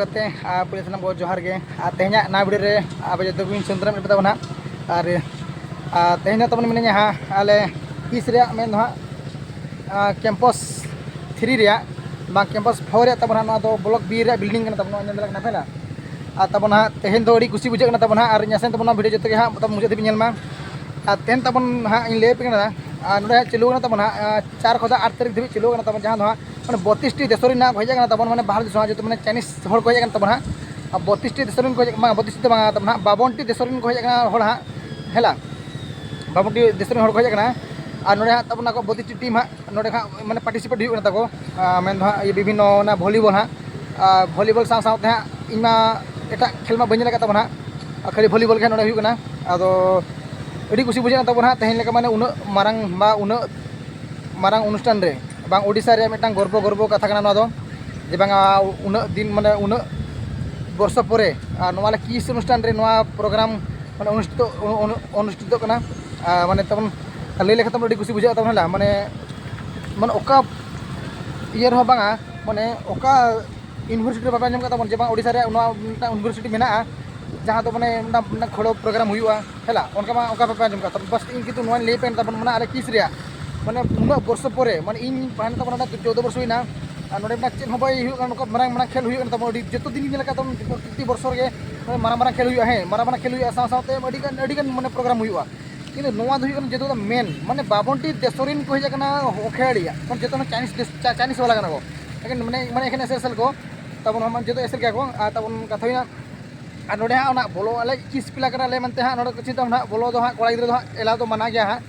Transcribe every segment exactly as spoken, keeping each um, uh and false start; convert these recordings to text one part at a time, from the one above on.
ᱠᱟᱛᱮ ᱟᱨ ᱯᱩᱭᱞᱩ ᱥᱟᱱᱟᱢ ᱠᱚ ᱡᱚᱦᱟᱨ ᱜᱮ᱾ ᱟᱨ ᱛᱮᱦᱮᱧᱟᱜ ᱱᱟᱣᱟ ᱵᱷᱤᱰᱤᱭᱳ ᱨᱮ ᱟᱵᱚ ᱡᱚᱛᱚ ᱠᱚᱧ ᱥᱟᱹᱱᱛᱟᱹᱨ ᱢᱮᱱᱟᱜ ᱛᱟᱵᱚᱱᱟ᱾ ᱟᱨ ᱟᱨ ᱛᱮᱦᱮᱧ ᱫᱚ ᱛᱟᱵᱚᱱ ᱢᱮᱱᱟᱧᱟ ᱦᱟᱸᱜ ᱟᱞᱮ ᱠᱤᱥ ᱨᱮᱭᱟᱜ ᱢᱮᱱ ᱫᱚ ᱦᱟᱸᱜ ᱠᱮᱢᱯᱟᱥ ᱛᱷᱨᱤ ᱨᱮᱭᱟᱜ ᱵᱟᱝ ᱠᱮᱢᱯᱟᱥ ᱯᱷᱳᱨ ᱨᱮᱭᱟᱜ ᱛᱟᱵᱚᱱ ᱦᱟᱸᱜ ᱱᱚᱣᱟ ᱫᱚ ᱵᱞᱚᱠ ᱵᱤ ᱨᱮᱭᱟᱜ ᱵᱤᱞᱰᱤᱝ ᱠᱟᱱᱟ ᱛᱟᱵᱚᱱ, ᱱᱚᱣᱟ ᱧᱮᱞ ᱫᱟᱲᱮᱭᱟᱜ ᱠᱟᱱᱟ ᱯᱮ ᱱᱟ᱾ ᱟᱨ ᱛᱟᱵᱚᱱ ᱦᱟᱸᱜ ᱛᱮᱦᱮᱧ ᱫᱚ ᱟᱹᱰᱤ ᱠᱩᱥᱤ ᱵᱩᱡᱷᱟᱹᱜ ᱠᱟᱱᱟ ᱛᱟᱵᱚᱱ ᱦᱟᱸᱜ᱾ ᱟᱨ ᱧᱮᱞ ᱥᱮᱱ ᱛᱟᱵᱚᱱ ᱱᱚᱣᱟ ᱵᱷᱤᱰᱤᱭᱳ ᱡᱚᱛᱚ ᱜᱮ ᱦᱟᱸᱜ ᱛᱟᱵᱚᱱ ᱢᱩᱪᱟᱹᱫ ᱫᱷᱟᱹᱵᱤᱡ ᱧᱮᱞ ᱢᱟ᱾ ᱟᱨ ᱛᱮᱦᱮᱧ ᱛᱟᱵᱚᱱ ᱦᱟᱸᱜ ᱤᱧ ᱞᱟᱹᱭ ᱟᱯᱮ ᱠᱟᱱᱟ, ᱟᱨ ᱱᱚᱰᱮ ᱦᱟᱸᱜ ᱪᱟᱹᱞᱩ ᱠᱟᱱᱟ ᱛᱟᱵᱚᱱ ᱦᱟᱸᱜ ᱪᱟᱨ ᱠᱷᱚᱱᱟᱜ ᱟᱴ ᱛᱟᱹᱨᱤᱠᱷ ᱫᱷᱟᱹᱵᱤᱡ ᱪᱟᱹᱞᱩ ᱠᱟᱱᱟ ᱛᱟᱵᱚᱱ, ᱡᱟᱦᱟᱸ ᱫᱚ ᱦᱟᱸᱜ ᱢᱟᱱᱮ ᱵᱚᱛᱤᱥ ᱴᱤ ᱫᱮᱥ ᱨᱮᱱᱟᱜ ᱠᱚ ᱦᱮᱡ ᱟᱠᱟᱱᱟ ᱛᱟᱵᱚᱱ, ᱢᱟᱱᱮ ᱵᱟᱦᱨᱮ ᱫᱤᱥᱚᱢ ᱡᱚᱛᱚ ᱢᱟᱱᱮ ᱪᱟᱭᱱᱤᱡᱽ ᱦᱚᱲ ᱠᱚ ᱦᱮᱡ ᱟᱠᱟᱱ ᱛᱟᱵᱚᱱ ᱦᱟᱸᱜ᱾ ᱟᱨ ᱵᱚᱛᱤᱥ ᱴᱤ ᱫᱮᱥ ᱨᱮᱱ ᱠᱚ ᱦᱮᱡ, ᱵᱟᱝ ᱵᱚᱛᱤᱥ ᱴᱤ ᱫᱚ ᱵᱟᱝ ᱛᱟᱵᱚᱱ ᱦᱟᱸᱜ, ᱵᱟᱵᱚᱱ ᱴᱤ ᱫᱮᱥ ᱨᱮᱱ ᱠᱚ ᱦᱮᱡ ᱟᱠᱟᱱᱟ ᱦᱚᱲ ᱦᱟᱸᱜ, ᱦᱮᱞᱟ, ᱵᱟᱵᱚᱱ ᱴᱤ ᱫᱮᱥ ᱨᱮᱱ ᱦᱚᱲ ᱠᱚ ᱦᱮᱡ ᱟᱠᱟᱱᱟ᱾ ᱟᱨ ᱱᱚᱰᱮ ᱦᱟᱸᱜ ᱛᱟᱵᱚᱱ ᱟᱠᱚ ᱵᱚᱛᱤᱥ ᱴᱤ ᱴᱤᱢ ᱦᱟᱸᱜ ᱱᱚᱰᱮ ᱦᱟᱸᱜ ᱢᱟᱱᱮ ᱯᱟᱨᱴᱤᱥᱤᱯᱮᱴ ᱦᱩᱭᱩᱜ ᱠᱟᱱᱟ ᱛᱟᱠᱚ᱾ ᱟᱨ ᱢᱮᱱ ᱫᱚ ᱦᱟᱸᱜ ᱤᱭᱟᱹ ᱵᱤᱵᱷᱤᱱᱱᱚ ᱚᱱᱟ ᱵᱷᱚᱞᱤᱵᱚᱞ ᱦᱟᱸᱜ, ᱟᱨ ᱵᱷᱚᱞᱤᱵᱚᱞ ᱥᱟᱶ ᱥᱟᱶᱛᱮ ᱦᱟᱸᱜ ᱤᱧ ᱢᱟ ᱮᱴᱟᱜ ᱠᱷᱮᱞ ᱢᱟ ᱵᱟᱹᱧ ᱧᱮᱞ ᱟᱠᱟᱫ ᱛᱟᱵᱚᱱ ᱦᱟᱸᱜ, ᱟᱨ ᱠᱷᱟᱹᱞᱤ ᱵᱷᱚᱞᱤᱵᱚᱞ ᱜᱮ ᱦᱟᱸᱜ ᱱᱚᱰᱮ ᱦᱩᱭᱩᱜ ᱠᱟᱱᱟ᱾ ᱟᱫᱚ ᱟᱹᱰᱤ ᱠᱩᱥᱤ ᱵᱩᱡᱷᱟᱹᱜ ᱠᱟᱱ ᱛᱟᱵᱚᱱᱟ ᱦᱟᱸᱜ ᱛᱮᱦᱮᱧ ᱞᱮᱠᱟ ᱢᱟᱱᱮ ᱩᱱᱟᱹᱜ ᱢᱟᱨᱟᱝ ᱵᱟ ᱩᱱᱟᱹᱜ ᱢᱟᱨᱟᱝ ᱚᱱᱩᱥᱴᱷᱟᱱ ᱨᱮ, ᱵᱟᱝ ᱳᱰᱤᱥᱟ ᱨᱮᱭᱟᱜ ᱢᱤᱫᱴᱟᱝ ᱜᱚᱨᱵᱚ, ᱜᱚᱨᱵᱚ ᱠᱟᱛᱷᱟ ᱠᱟᱱᱟ ᱱᱚᱣᱟ ᱫᱚ, ᱡᱮ ᱵᱟᱝᱟ ᱩᱱᱟᱹᱜ ᱫᱤᱱ ᱢᱟᱱᱮ ᱩᱱᱟᱹᱜ ᱵᱚᱨᱥᱚ ᱯᱚᱨᱮ ᱟᱨ ᱱᱚᱣᱟ ᱞᱮ ᱠᱤᱥ ᱚᱱᱩᱥᱴᱷᱟᱱ ᱨᱮ ᱱᱚᱣᱟ ᱯᱨᱳᱜᱨᱟᱢ ᱢᱟᱱᱮ ᱚᱱᱩᱥᱴᱷᱤᱛᱚ, ᱚᱱᱩ-, ᱚᱱᱩ-, ᱚᱱᱩᱥᱴᱷᱤᱛᱚᱜ ᱠᱟᱱᱟ᱾ ᱟᱨ ᱢᱟᱱᱮ ᱛᱟᱵᱚᱱ ᱞᱟᱹᱭ ᱞᱮᱠᱷᱟᱱ ᱛᱟᱵᱚᱱ ᱟᱹᱰᱤ ᱠᱩᱥᱤ ᱵᱩᱡᱷᱟᱹᱜᱼᱟ ᱛᱟᱵᱚᱱ ᱦᱮᱸ, ᱢᱟᱱᱮ, ᱢᱟᱱᱮ ᱚᱠᱟ ᱤᱭᱟᱹ ᱨᱮᱦᱚᱸ ᱵᱟᱝᱟ, ᱢᱟᱱᱮ ᱚᱠᱟ ᱤᱭᱩᱱᱤᱵᱷᱟᱨᱥᱤᱴᱤ ᱨᱮ ᱵᱟᱯᱮ ᱟᱸᱡᱚᱢ ᱠᱟᱫ ᱛᱟᱵᱚᱱ ᱡᱮ ᱵᱟᱝ ᱳᱰᱤᱥᱟ ᱨᱮᱭᱟᱜ ᱱᱚᱣᱟ ᱢᱤᱫᱴᱟᱝ ᱤᱭᱩᱱᱤᱵᱷᱟᱨᱥᱤᱴᱤ ᱢᱮᱱᱟᱜᱼᱟ, ᱡᱟᱦᱟᱸ ᱫᱚ ᱢᱟᱱᱮ ᱢᱤᱫᱴᱟᱝ, ᱢᱤᱫᱴᱟᱝ ᱠᱷᱚᱲᱚ ᱯᱨᱳᱜᱨᱟᱢ ᱦᱩᱭᱩᱜᱼᱟ, ᱦᱮᱞᱟ, ᱚᱱᱠᱟ ᱢᱟ, ᱚᱱᱠᱟ ᱵᱟᱯᱮ ᱟᱸᱡᱚᱢ ᱠᱟᱫ ᱛᱟᱵᱚᱱ᱾ ᱵᱟᱥ ᱤᱧ ᱠᱤᱱᱛᱩ ᱱᱚᱣᱟᱧ ᱞᱟᱹᱭ ᱯᱮ ᱛᱟᱵᱚᱱ, ᱢᱟᱱᱮ ᱟᱞᱮ ᱠᱤᱥ ᱨᱮᱭᱟᱜ, ᱢᱟᱱᱮ ᱩᱱᱟᱹᱜ ᱵᱚᱨᱥᱚ ᱯᱚᱨᱮ, ᱢᱟᱱᱮ ᱤᱧ ᱛᱟᱦᱮᱱ ᱛᱟᱵᱚᱱ ᱱᱚᱰᱮ ᱪᱳᱫᱽᱫᱳ ᱵᱚᱨᱥᱚ ᱦᱩᱭᱱᱟ, ᱟᱨ ᱱᱚᱰᱮ ᱢᱤᱫᱴᱟᱝ ᱪᱮᱫ ᱦᱚᱸ ᱵᱟᱭ ᱦᱩᱭᱩᱜ ᱠᱟᱱᱟ, ᱱᱚᱝᱠᱟ ᱢᱟᱨᱟᱝ ᱢᱟᱨᱟᱝ ᱠᱷᱮᱞ ᱦᱩᱭᱩᱜ ᱠᱟᱱᱟ ᱛᱟᱵᱚᱱ, ᱟᱹᱰᱤ ᱡᱚᱛᱚ ᱫᱤᱱ ᱤᱧ ᱧᱮᱞ ᱟᱠᱟᱫ ᱛᱟᱵᱚᱱ ᱯᱨᱚᱛᱤ ᱵᱚᱨᱥᱚ ᱨᱮᱜᱮ ᱢᱟᱨᱟᱝ ᱢᱟᱨᱟᱝ ᱠᱷᱮᱞ ᱦᱩᱭᱩᱜᱼᱟ, ᱦᱮᱸ, ᱢᱟᱨᱟᱝ ᱢᱟᱨᱟᱝ ᱠᱷᱮᱞ ᱦᱩᱭᱩᱜᱼᱟ, ᱥᱟᱶ ᱥᱟᱶᱛᱮ ᱟᱹᱰᱤ ᱜᱟᱱ, ᱟᱹᱰᱤ ᱜᱟᱱ ᱢᱟᱱᱮ ᱯᱨᱳᱜᱨᱟᱢ ᱦᱩᱭᱩᱜᱼᱟ᱾ ᱠᱤᱱᱛᱩ ᱱᱚᱣᱟ ᱫᱚ ᱦᱩᱭᱩᱜ ᱠᱟᱱᱟ ᱡᱚᱛᱚ ᱠᱷᱚᱱᱟᱜ ᱢᱮᱱ, ᱢᱟᱱᱮ ᱵᱟᱵᱚᱱ ᱴᱤ ᱫᱮᱥ ᱨᱮᱱ ᱠᱚ ᱦᱮᱡ ᱟᱠᱟᱱᱟ ᱠᱷᱮᱞᱟᱲᱤᱭᱟᱹ, ᱢᱟᱱᱮ ᱡᱚᱛᱚ ᱠᱷᱚᱱᱟᱜ ᱪᱟᱭᱱᱤᱡᱽ ᱫᱮᱥ, ᱪᱟ-, ᱪᱟᱭᱱᱤᱡᱽ ᱵᱟᱞᱟ ᱠᱟᱱᱟ ᱠᱚ, ᱮᱠᱮᱱ ᱢᱟᱱᱮ, ᱢᱟᱱᱮ ᱮᱠᱮᱱ ᱮᱥ ᱮᱥ ᱮᱞ ᱠᱚ, ᱛᱟᱵᱚᱱ ᱦᱚᱸ ᱢᱟᱱᱮ ᱡᱚᱛᱚ ᱮᱥ ᱮᱞ ᱜᱮᱭᱟ ᱠᱚ᱾ ᱟᱨ ᱛᱟᱵᱚᱱ ᱠᱟᱛᱷᱟ ᱦᱩᱭᱱᱟ, ᱟᱨ ᱱᱚᱰᱮ ᱦᱟᱸᱜ ᱚᱱᱟ ᱵᱚᱞᱚ ᱟᱞᱮ ᱠᱤᱥ ᱯᱤᱞᱟ ᱠᱟᱱᱟ ᱞᱮ ᱢᱮᱱᱛᱮ ᱦᱟᱸᱜ ᱱᱚᱰᱮ ᱠᱤᱪᱷᱩ ᱫᱚ ᱦᱟᱸᱜ ᱵᱚᱞᱚ ᱫᱚ ᱦᱟᱸᱜ ᱠᱚᱲᱟ ᱜᱤᱫᱽᱨᱟᱹ ᱫᱚ ᱦᱟᱸᱜ ᱮᱞᱟᱣ ᱫᱚ ᱢᱟᱱᱟ ᱜᱮᱭᱟ ᱦᱟᱸᱜ,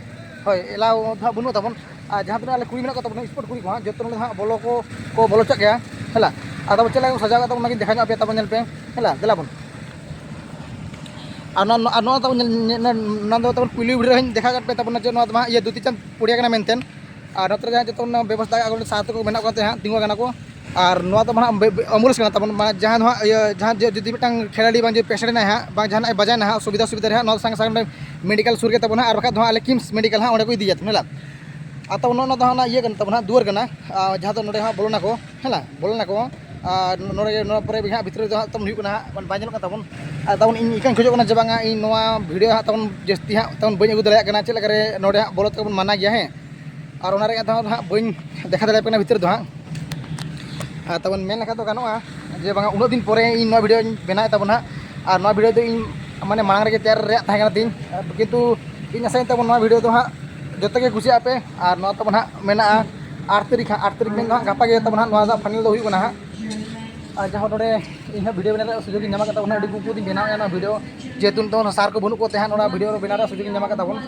ᱦᱳᱭ, ᱮᱞᱟᱣ ᱫᱚ ᱦᱟᱸᱜ ᱵᱟᱹᱱᱩᱜ ᱛᱟᱵᱚᱱ᱾ ᱟᱨ ᱡᱟᱦᱟᱸ ᱛᱤᱱᱟᱹᱜ ᱟᱞᱮ ᱠᱩᱲᱤ ᱢᱮᱱᱟᱜ ᱠᱚ ᱛᱟᱵᱚᱱᱟ, ᱥᱯᱳᱨᱴ ᱠᱩᱲᱤ ᱠᱚ ᱦᱟᱸᱜ, ᱡᱚᱛᱚ ᱱᱚᱰᱮ ᱫᱚ ᱦᱟᱸᱜ ᱵᱚᱞᱚ ᱠᱚ, ᱠᱚ ᱵᱚᱞᱚ ᱦᱚᱪᱚᱜ ᱜᱮᱭᱟ, ᱦᱮᱞᱟ᱾ ᱟᱫᱚ ᱪᱮᱫ ᱞᱮᱠᱟ ᱠᱚ ᱥᱟᱡᱟᱣ ᱠᱟᱫᱟ ᱚᱱᱟᱜᱤᱧ ᱫᱮᱠᱷᱟᱣ ᱧᱚᱜ ᱟᱯᱮᱭᱟ ᱛᱟᱵᱚᱱ, ᱧᱮᱞ ᱯᱮ, ᱦᱮᱞᱟ, ᱫᱮᱞᱟ ᱵᱚᱱ᱾ ᱟᱨ ᱱᱚᱣᱟ, ᱟᱨ ᱱᱚᱣᱟ ᱛᱟᱵᱚᱱ ᱧᱮᱞ, ᱧᱮᱞ, ᱱᱚᱣᱟ ᱫᱚ ᱛᱟᱵᱚᱱ ᱯᱩᱭᱞᱩ ᱵᱷᱤᱰᱤᱭᱳ ᱨᱮ ᱦᱟᱸᱜ ᱤᱧ ᱫᱮᱠᱷᱟᱣ ᱠᱟᱫ ᱯᱮ ᱛᱟᱵᱚᱱᱟ ᱡᱮ ᱱᱚᱣᱟ ᱫᱚ ᱦᱟᱸᱜ ᱤᱭᱟᱹ ᱫᱩᱛᱤ ᱪᱟᱸᱫᱽ ᱯᱚᱲᱤᱭᱟ ᱠᱟᱱᱟ ᱢᱮᱱᱛᱮ᱾ ᱟᱨ ᱱᱚᱛᱮ ᱨᱮ ᱡᱟᱦᱟᱸ ᱡᱚᱛᱚ ᱚᱱᱟ ᱵᱮᱵᱚᱥᱛᱷᱟ ᱟᱠᱚ ᱥᱟᱶ ᱛᱮᱠᱚ ᱢᱮᱱᱟᱜ ᱠᱚᱣᱟ ᱛᱮ ᱦᱟᱸᱜ ᱛᱤᱸᱜᱩ ᱟᱠᱟᱱᱟ ᱠᱚ᱾ ᱟᱨ ᱱᱚᱣᱟ ᱫᱚ ᱦᱟᱸᱜ ᱵᱮ-, ᱵᱮ-, ambulance ᱠᱟᱱᱟ ᱛᱟᱵᱚᱱ, ᱢᱟᱱᱮ ᱡᱟᱦᱟᱸ ᱫᱚ ᱦᱟᱸᱜ ᱤᱭᱟᱹ, ᱡᱟᱦᱟᱸ ᱡᱩ-, ᱡᱩᱫᱤ ᱢᱤᱫᱴᱟᱝ ᱠᱷᱮᱞᱟᱲᱤ ᱵᱟᱝ ᱡᱩᱫᱤ patient ᱮᱱᱟᱭ ᱦᱟᱸᱜ, ᱵᱟᱝ ᱡᱟᱦᱟᱱᱟᱜ ᱮ ᱵᱟᱡᱟᱭᱮᱱᱟ ᱦᱟᱸᱜ, ᱚᱥᱩᱵᱤᱫᱷᱟ ᱥᱩᱵᱤᱫᱷᱟ ᱨᱮ ᱦᱟᱸᱜ, ᱱᱚᱣᱟ ᱫᱚ ᱥᱟᱝ ᱥᱟᱝ ᱢᱮᱰᱤᱠᱮᱞ ᱥᱩᱨ ᱜᱮ ᱛᱟᱵᱚᱱᱟ, ᱟᱨ ᱵᱟᱠᱷᱟᱡ ᱫᱚ ᱦᱟᱸᱜ ᱟᱞᱮ ᱠᱤᱢᱥ ᱢᱮᱰᱤᱠᱮᱞ ᱦᱟᱸᱜ ᱚᱸᱰᱮ ᱠᱚ ᱤᱫᱤᱭᱟ ᱦᱮᱸ ᱞᱟ᱾ ᱟᱨ ᱛᱟᱵᱚᱱ ᱱᱚᱜᱼᱚ ᱱᱚᱣᱟ ᱫᱚ ᱦᱟᱸᱜ ᱚᱱᱟ ᱤᱭᱟᱹ ᱠᱟᱱᱟ ᱛᱟᱵᱚᱱᱟ ᱦᱟᱸᱜ, ᱫᱩᱣᱟᱹᱨ ᱠᱟᱱᱟ, ᱟᱨ ᱡᱟᱦᱟᱸ ᱫᱚ ᱱᱚᱰᱮ ᱦᱟᱸᱜ ᱵᱚᱞᱚᱱᱟᱠᱚ ᱦᱮᱸ ᱞᱟ, ᱵᱚᱞᱚᱱᱟᱠᱚ᱾ ᱟᱨ ᱱᱚᱰᱮ ᱱᱚᱣᱟ ᱯᱚᱨᱮ ᱜᱮ ᱦᱟᱸᱜ ᱵᱷᱤᱛᱨᱤ ᱫᱚ ᱦᱟᱸᱜ ᱛᱟᱵᱚᱱ ᱦᱩᱭᱩᱜ ᱠᱟᱱᱟ ᱦᱟᱸᱜ, ᱵᱟᱝ ᱧᱮᱞᱚᱜ ᱠᱟᱱ ᱛᱟᱵᱚᱱ᱾ ᱟᱨ ᱛᱟᱵᱚᱱ ᱤᱧ ᱤᱠᱟᱹᱧ ᱠᱷᱚᱡᱚᱜ ᱠᱟᱱᱟ ᱡᱮ ᱵᱟᱝᱟ ᱤᱧ ᱱᱚᱣᱟ ᱵᱷᱤᱰᱤᱭᱳ ᱦᱟᱸᱜ ᱛᱟᱵᱚᱱ ᱡᱟᱹᱥᱛᱤ ᱦᱟᱸᱜ ᱛᱟᱵᱚᱱ ᱵᱟᱹᱧ ᱟᱹᱜᱩ ᱫᱟᱲᱮᱭᱟᱜ ᱠᱟᱱᱟ, ᱪᱮᱫ ᱞᱮᱠᱟ ᱨᱮ ᱱᱚᱰᱮ ᱦᱟᱸᱜ ᱵᱚᱞᱚ ᱛᱮᱵᱚᱱ ᱢᱟᱱᱟ ᱜᱮᱭᱟ, ᱦᱮᱸ᱾ ᱟᱨ ᱚᱱᱟ ᱨᱮᱭᱟᱜ ᱫᱚ ᱦᱟᱸᱜ ᱵᱟᱹᱧ ᱫᱮᱠᱷᱟᱣ ᱫᱟᱲᱮᱭᱟᱜ ᱠᱟᱱᱟ ᱵᱷᱤᱛᱤᱨ ᱫᱚ ᱦᱟᱸᱜ᱾ ᱟᱨ ᱛᱟᱵᱚᱱ ᱢᱮᱱ ᱞᱮᱠᱷᱟᱱ ᱫᱚ ᱜᱟᱱᱚᱜᱼᱟ ᱡᱮ ᱵᱟᱝᱟ ᱩᱱᱟᱹᱜ ᱫᱤᱱ ᱯᱚᱨᱮ ᱤᱧ ᱱᱚᱣᱟ ᱵᱷᱤᱰᱤᱭᱳᱧ ᱵᱮᱱᱟᱣᱮᱫ ᱛᱟᱵᱚᱱ ᱦᱟᱸᱜ᱾ ᱟᱨ ᱱᱚᱣᱟ ᱵᱷᱤᱰᱤᱭᱳ ᱫᱚ ᱤᱧ ᱢᱟᱱᱮ ᱢᱟᱲᱟᱝ ᱨᱮᱜᱮ ᱛᱮᱭᱟᱨ ᱨᱮᱭᱟᱜ ᱛᱟᱦᱮᱸ ᱠᱟᱱᱟ ᱛᱤᱧ, ᱠᱤᱱᱛᱩ ᱤᱧ ᱟᱥᱟᱭᱟᱹᱧ ᱛᱟᱵᱚᱱ ᱱᱚᱣᱟ ᱵᱷᱤᱰᱤᱭᱳ ᱫᱚ ᱦᱟᱸᱜ ᱡᱚᱛᱚ ᱜᱮ ᱠᱩᱥᱤᱭᱟᱜ ᱯᱮ᱾ ᱟᱨ ᱱᱚᱣᱟ ᱛᱟᱵᱚᱱ ᱦᱟᱸᱜ ᱢᱮᱱᱟᱜᱼᱟ ᱟᱴ ᱛᱟᱹᱨᱤᱠᱷ ᱦᱟᱸᱜ, ᱟᱴ ᱛᱟᱹᱨᱤᱠᱷ ᱢᱮᱱ ᱫᱚ ᱦᱟᱸᱜ ᱜᱟᱯᱟ ᱜᱮ ᱛᱟᱵᱚᱱ ᱦᱟᱸᱜ ᱱᱚᱣᱟ ᱫᱚ ᱯᱷᱟᱭᱱᱮᱞ ᱫᱚ ᱦᱩᱭᱩᱜ ᱠᱟᱱᱟ ᱦᱟᱸᱜ᱾ ᱟᱨ ᱡᱟᱦᱟᱸ ᱱᱚᱰᱮ ᱤᱧ ᱦᱚᱸ ᱵᱷᱤᱰᱤᱭᱳ ᱵᱮᱱᱟᱣ ᱨᱮᱭᱟᱜ ᱥᱩᱡᱳᱜᱽ ᱤᱧ ᱧᱟᱢ ᱟᱠᱟᱫ ᱛᱟᱵᱚᱱᱟ, ᱟᱹᱰᱤ ᱠᱩᱠᱢᱩ ᱛᱤᱧ ᱵᱮᱱᱟᱣᱮᱫᱼᱟ ᱱᱚᱣᱟ ᱵᱷᱤᱰᱤᱭᱳ, ᱡᱮᱦᱮᱛᱩ ᱱᱤᱛᱚᱜ ᱚᱱᱟ ᱥᱟᱨ ᱠᱚ ᱵᱟᱹᱱᱩᱜ ᱠᱚᱛᱮ ᱦᱟᱸᱜ ᱱᱚᱣᱟ ᱵᱷᱤᱰᱤᱭᱳ ᱵᱮᱱᱟᱣ ᱨᱮᱭᱟᱜ ᱥᱩᱡᱳᱜᱽ ᱤᱧ ᱧᱟᱢ ᱟᱠᱟᱫ ᱛᱟᱵᱚᱱ᱾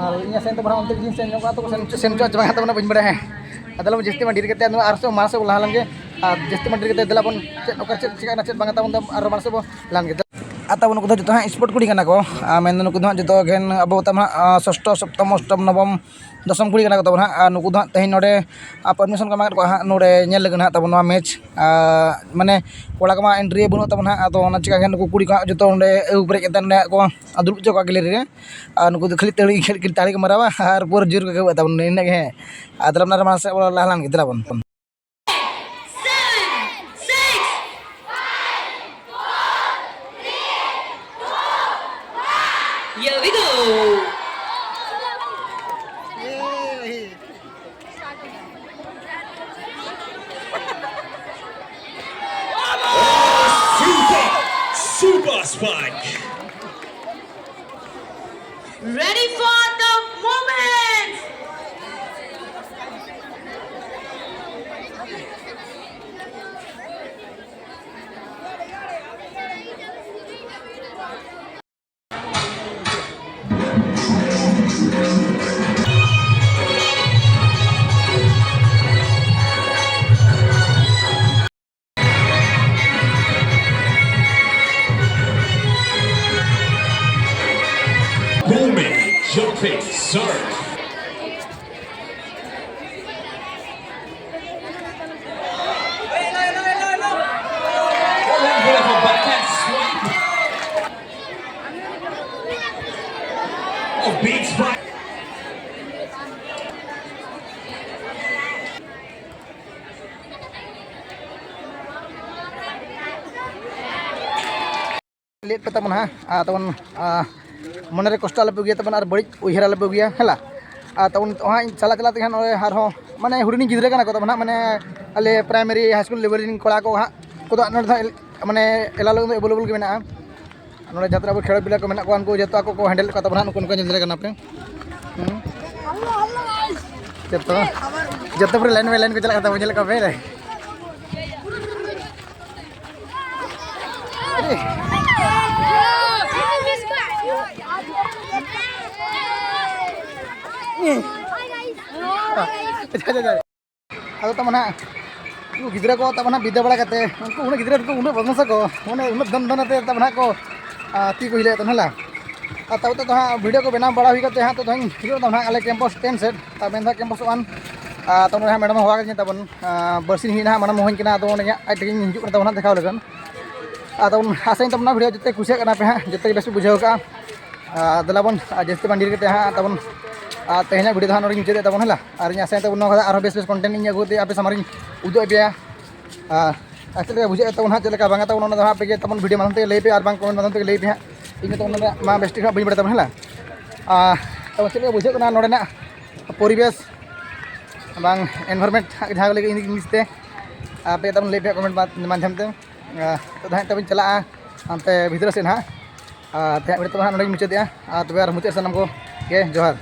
ᱟᱨ ᱤᱧ ᱟᱥᱟᱭᱟᱹᱧ ᱛᱟᱵᱚᱱ ᱦᱟᱸᱜ ᱚᱱᱛᱮ ᱜᱮᱧ ᱥᱮᱱ ᱧᱚᱜᱚᱜᱼᱟ, ᱛᱚ ᱥᱮᱱ, ᱥᱮᱱ ᱪᱚ ᱪᱮ ᱵᱟᱝ ᱦᱟᱸᱜ ᱛᱟᱵᱚᱱᱟ ᱵᱟᱹᱧ ᱵᱟᱲᱟᱭᱟ᱾ ᱟᱫᱚ ᱟᱞᱚᱵᱚᱱ ᱡᱟᱹᱥᱛᱤ ᱢᱟ ᱰᱮᱨᱤ ᱠᱟᱛᱮ ᱱᱚᱣᱟ ᱟᱨ ᱥᱮᱫ ᱢᱟᱲᱟᱝ ᱥᱮᱫ ᱵᱚᱱ ᱞᱟᱦᱟ ᱞᱮᱱ ᱜᱮ᱾ ᱟᱨ ᱡᱟᱹᱥᱛᱤ ᱢᱟ ᱰᱮᱨᱤ ᱠᱟᱛᱮ ᱫᱮᱞᱟ ᱵᱚᱱ ᱪᱮᱫ ᱚᱠᱟ ᱪᱮᱫ ᱪᱤᱠᱟᱹᱜ ᱠᱟᱱᱟ ᱪᱮᱫ ᱵᱟᱝᱟ ᱛᱟᱵᱚᱱ ᱫᱚ ᱟᱨ ᱢᱟᱲᱟᱝ ᱥᱮᱫ ᱵᱚᱱ ᱞᱟᱦᱟ ᱞᱮᱱ ᱜᱮ᱾ ᱟᱨ ᱛᱟᱵᱚᱱ ᱱᱩᱠᱩ ᱫᱚ ᱡᱚᱛᱚ ᱦᱟᱸᱜ ᱥᱯᱳᱨᱴ ᱠᱩᱲᱤ ᱠᱟᱱᱟ ᱠᱚ᱾ ᱟᱨ ᱢᱮᱱᱫᱚ ᱱᱩᱠᱩ ᱫᱚ ᱦᱟᱸᱜ ᱡᱚᱛᱚ ᱜᱮ ᱟᱵᱚ ᱛᱟᱵᱚᱱ ᱦᱟᱸᱜ, ᱟᱸ, ᱥᱚᱥᱴᱚ, ᱥᱚᱯᱛᱚᱢ, ᱚᱥᱴᱚᱢ, ᱱᱚᱵᱚᱢ, ᱫᱚᱥᱚᱢ ᱠᱩᱲᱤ ᱠᱟᱱᱟ ᱠᱚ ᱛᱟᱵᱚᱱ ᱦᱟᱸᱜ᱾ ᱟᱨ ᱱᱩᱠᱩ ᱫᱚ ᱦᱟᱸᱜ ᱛᱮᱦᱮᱧ ᱱᱚᱰᱮ, ᱟᱸ, ᱯᱟᱨᱢᱤᱥᱚᱱ ᱠᱚ ᱮᱢᱟ ᱠᱟᱫ ᱠᱚᱣᱟ ᱦᱟᱸᱜ ᱱᱚᱰᱮ ᱧᱮᱞ ᱞᱟᱹᱜᱤᱫ ᱦᱟᱸᱜ ᱛᱟᱵᱚᱱ ᱱᱚᱣᱟ ᱢᱮᱪ᱾ ᱟᱨ ᱢᱟᱱᱮ ᱠᱚᱲᱟ ᱠᱚᱢᱟ ᱮᱱᱴᱨᱤ ᱵᱟᱹᱱᱩᱜ ᱛᱟᱵᱚᱱ ᱦᱟᱸᱜ, ᱟᱫᱚ ᱚᱱᱟ ᱪᱤᱠᱟ ᱜᱮ ᱱᱩᱠᱩ ᱠᱩᱲᱤ ᱠᱚ ᱦᱟᱸᱜ ᱡᱚᱛᱚ ᱚᱸᱰᱮ ᱟᱹᱜᱩ ᱯᱮᱨᱮᱡ ᱠᱟᱛᱮ ᱱᱚᱰᱮ ᱦᱟᱸᱜ ᱠᱚ ᱫᱩᱲᱩᱵ ᱦᱚᱪᱚ ᱠᱚᱣᱟ ᱜᱮᱞᱟᱨᱤ ᱨᱮ᱾ ᱟᱨ ᱱᱩᱠᱩ ᱫᱚ ᱠᱷᱟᱹᱞᱤ ᱛᱟᱹᱲᱤ, ᱠᱷᱟᱹᱞᱤ ᱛᱟᱹᱲᱤ ᱠᱚ ᱢᱟᱨᱟᱣᱟ ᱟᱨ ᱯᱩᱨᱟᱹ ᱡᱳᱨ ᱠᱚ ᱜᱟᱹᱣᱟᱹᱜ ᱛᱟᱵᱚᱱ ᱤᱱᱟᱹᱜᱮ, ᱦᱮᱸ᱾ ᱟᱨ ᱫᱮᱞᱟ ᱚᱱᱟ ᱨᱮ ᱢᱟᱲᱟᱝ ᱥᱮᱫ ᱵᱚᱱ ᱞᱟᱦᱟ ᱞᱮᱱ ᱜᱮ, ᱫᱮᱞᱟ ᱵᱚᱱ᱾ Here we go. Super, super spike. Ready for the moment. Bowman jumping serve. ᱪᱮᱫ ᱯᱮ ᱛᱟᱵᱚᱱ ᱦᱟᱸᱜ, ᱟᱨ ᱛᱟᱵᱚᱱ, ᱟᱨ ᱢᱚᱱᱮᱨᱮ ᱠᱚᱥᱴᱚ ᱟᱞᱚᱯᱮ ᱟᱹᱜᱩᱭᱟ ᱛᱟᱵᱚᱱ, ᱟᱨ ᱵᱟᱹᱲᱤᱡ ᱩᱭᱦᱟᱹᱨ ᱟᱞᱚᱯᱮ ᱟᱹᱜᱩᱭᱟ, ᱦᱮᱸ ᱞᱟ᱾ ᱟᱨ ᱛᱟᱵᱚᱱ ᱱᱤᱛᱚᱜ ᱦᱟᱸᱜ ᱤᱧ ᱪᱟᱞᱟᱜ ᱪᱟᱞᱟᱜ ᱛᱮᱜᱮ ᱦᱟᱸᱜ ᱱᱚᱜᱼᱚᱭ ᱟᱨᱦᱚᱸ ᱢᱟᱱᱮ ᱦᱩᱰᱤᱧ ᱜᱤᱫᱽᱨᱟᱹ ᱠᱟᱱᱟ ᱠᱚ ᱛᱟᱵᱚᱱ ᱦᱟᱸᱜ, ᱢᱟᱱᱮ ᱟᱞᱮ primary high school level ᱨᱮᱱ ᱠᱚᱲᱟ ᱠᱚ ᱦᱟᱸᱜ ᱠᱚᱫᱚ ᱱᱚᱰᱮ ᱫᱚ ᱦᱟᱸᱜ ᱢᱟᱱᱮ allow ᱫᱚ available ᱜᱮ ᱢᱮᱱᱟᱜᱼᱟ᱾ ᱱᱚᱰᱮ ᱡᱟᱦᱟᱸ ᱛᱤᱱᱟᱹᱜ ᱟᱵᱚ ᱠᱷᱮᱞᱳᱰ ᱯᱞᱮᱭᱟᱨ ᱠᱚ ᱢᱮᱱᱟᱜ ᱠᱚᱣᱟ, ᱩᱱᱠᱩ ᱡᱚᱛᱚ ᱟᱠᱚ ᱠᱚ handle ᱮᱫ ᱠᱚᱣᱟ ᱛᱟᱵᱚᱱ ᱦᱟᱸᱜ, ᱱᱩᱠᱩ ᱱᱚᱝᱠᱟ ᱧᱮᱞ ᱫᱟᱲᱮ ᱠᱟᱱᱟ ᱯᱮ᱾ ᱦᱩᱸ᱾ ᱡᱚᱛᱚ, ᱡᱚᱛᱚ ᱯᱩᱨᱟᱹ line by line ᱠᱚ ᱪᱟᱞᱟᱜ ᱠᱟᱱ ᱛᱟᱵᱚᱱ, ᱧᱮᱞ ᱠᱚᱣᱟ ᱯᱮ᱾ ᱟᱫᱚ ᱛᱟᱵᱚᱱ ᱦᱟᱸᱜ ᱩᱱᱠᱩ ᱜᱤᱫᱽᱨᱟᱹ ᱠᱚ ᱛᱟᱵᱚᱱ ᱦᱟᱸᱜ ᱵᱤᱫᱟᱹ ᱵᱟᱲᱟ ᱠᱟᱛᱮ, ᱩᱱᱠᱩ ᱩᱱᱟᱹᱜ ᱜᱤᱫᱽᱨᱟᱹ ᱠᱚ ᱩᱱᱟᱹᱜ ᱵᱚᱫᱢᱟᱥᱟ ᱠᱚ, ᱢᱟᱱᱮ ᱩᱱᱟᱹᱜ ᱫᱚᱱ ᱫᱚᱱ ᱟᱛᱮ ᱛᱟᱵᱚᱱ ᱦᱟᱸᱜ ᱠᱚ, ᱟᱨ ᱛᱤ ᱠᱚ ᱦᱤᱞᱟᱹᱭᱮᱫ ᱛᱟᱵᱚᱱᱟ, ᱦᱮᱸ ᱞᱟ᱾ ᱟᱨ ᱛᱟᱵᱚ ᱛᱮᱫᱚ ᱦᱟᱸᱜ video ᱠᱚ ᱵᱮᱱᱟᱣ ᱵᱟᱲᱟ ᱦᱩᱭ ᱠᱟᱛᱮ ᱦᱟᱸᱜ ᱛᱚ ᱫᱚᱧ ᱦᱤᱡᱩᱜ ᱛᱟᱵᱚᱱᱟ ᱦᱟᱸᱜ ᱟᱞᱮ campus ten ᱥᱮᱫ, ᱛᱟᱵᱚᱱ ᱫᱚ ᱦᱟᱸᱜ campus one᱾ ᱟᱨ ᱛᱟᱵᱚᱱ ᱦᱟᱸᱜ madam ᱦᱚᱦᱚ ᱠᱟᱫᱤᱧᱟ ᱛᱟᱵᱚᱱ, ᱟᱨ ᱵᱟᱨᱥᱤᱧ ᱦᱩᱭᱱᱟ ᱦᱟᱸᱜ madam ᱦᱚᱦᱚᱧ ᱠᱟᱱᱟ, ᱟᱫᱚ ᱚᱸᱰᱮ ᱦᱟᱸᱜ ᱟᱡ ᱛᱮᱜᱮᱧ ᱦᱤᱡᱩᱜ ᱠᱟᱱᱟ ᱛᱟᱵᱚᱱ ᱦᱟᱸᱜ ᱫᱮᱠᱷᱟᱣ ᱞᱟᱹᱜᱤᱫ᱾ ᱟᱫᱚ ᱟᱥᱟᱧ ᱛᱟᱵᱚᱱᱟ video ᱡᱚᱛᱚ ᱠᱩᱥᱤᱭᱟᱜ ᱠᱟᱱᱟ ᱯᱮ ᱦᱟᱸᱜ, ᱡᱚᱛᱚ ᱜᱮ ᱵᱮᱥ ᱯᱮ ᱵᱩᱡᱷᱟᱹᱣ ᱠᱟᱜᱼᱟ᱾ ᱟᱨ ᱫᱮᱞᱟ ᱵᱚᱱ, ᱟᱨ ᱡᱟᱹᱥᱛᱤ ᱵᱟᱝ ᱰᱮᱨᱤ ᱠᱟᱛᱮ ᱦᱟᱸᱜ ᱛᱟᱵᱚᱱ, ᱟᱨ ᱛᱮᱦᱮᱧᱟᱜ video ᱫᱚ ᱦᱟᱸᱜ ᱱᱚᱰᱮᱧ ᱢᱩᱪᱟᱹᱫᱮᱫ ᱛᱟᱵᱚᱱ, ᱦᱮᱸ ᱞᱟ᱾ ᱟᱨ ᱤᱧ ᱟᱥᱟᱭ ᱛᱟᱵᱚᱱ ᱱᱚᱣᱟ ᱠᱷᱚᱱ ᱟᱨᱦᱚᱸ ᱵᱮᱥ ᱵᱮᱥ content ᱤᱧ ᱟᱹᱜᱩ ᱠᱟᱛᱮ ᱟᱯᱮ ᱥᱟᱢᱟᱝ ᱨᱤᱧ ᱩᱫᱩᱜ ᱟᱯᱮᱭᱟ᱾ ᱟᱨ, ᱟᱨ ᱪᱮᱫ ᱞᱮᱠᱟ ᱵᱩᱡᱷᱟᱹᱜ ᱛᱟᱵᱚᱱ ᱦᱟᱸᱜ, ᱪᱮᱫ ᱞᱮᱠᱟ ᱵᱟᱝᱟ ᱛᱟᱵᱚᱱ, ᱚᱱᱟ ᱫᱚ ᱦᱟᱸᱜ ᱟᱯᱮ ᱜᱮ ᱛᱟᱵᱚᱱ video ᱢᱟᱫᱽᱫᱷᱚᱢ ᱛᱮ ᱞᱟᱹᱭ ᱯᱮ, ᱟᱨ ᱵᱟᱝ comment ᱢᱟᱫᱽᱫᱷᱚᱢ ᱛᱮ ᱞᱟᱹᱭ ᱯᱮ ᱦᱟᱸᱜ᱾ ᱤᱧ ᱫᱚ ᱚᱱᱟ ᱨᱮᱭᱟᱜ ᱢᱟ ᱵᱮᱥ ᱴᱷᱤᱠ ᱦᱟᱸᱜ ᱵᱟᱹᱧ ᱵᱟᱲᱟᱭ ᱛᱟᱵᱚᱱ, ᱦᱮᱸ ᱞᱟ᱾ ᱟᱨ ᱛᱚ ᱪᱮᱫ ᱞᱮᱠᱟ ᱵᱩᱡᱷᱟᱹᱜ ᱠᱟᱱᱟ ᱱᱚᱰᱮᱱᱟᱜ ᱯᱚᱨᱤᱵᱮᱥ ᱵᱟᱝ environment ᱦᱟᱸᱜ, ᱡᱟᱦᱟᱸ ᱠᱚ ᱞᱟᱹᱭ English ᱛᱮ, ᱟᱯᱮ ᱛᱟᱵᱚᱱ ᱞᱟᱹᱭ ᱯᱮ comment ᱢᱟᱫᱽᱫᱷᱚᱢ ᱛᱮ᱾ ᱟᱨ ᱛᱚ ᱫᱚ ᱦᱟᱸᱜ ᱛᱟᱵᱚᱱ ᱪᱟᱞᱟᱜᱼᱟ ᱦᱟᱱᱛᱮ ᱵᱷᱤᱛᱨᱤ ᱥᱮᱫ ᱦᱟᱸᱜ᱾ ᱟᱨ ᱛᱮᱦᱮᱧᱟᱜ video ᱛᱚᱵᱮ ᱦᱟᱸᱜ ᱱᱚᱰᱮᱧ ᱢᱩᱪᱟᱹᱫᱮᱜᱼᱟ᱾ ᱟᱨ ᱛᱚᱵᱮ ᱟᱨ ᱢᱩᱪᱟᱹᱫ ᱥᱟᱱᱟᱢ ᱠᱚ ᱜᱮ ᱡᱚᱦᱟᱨ᱾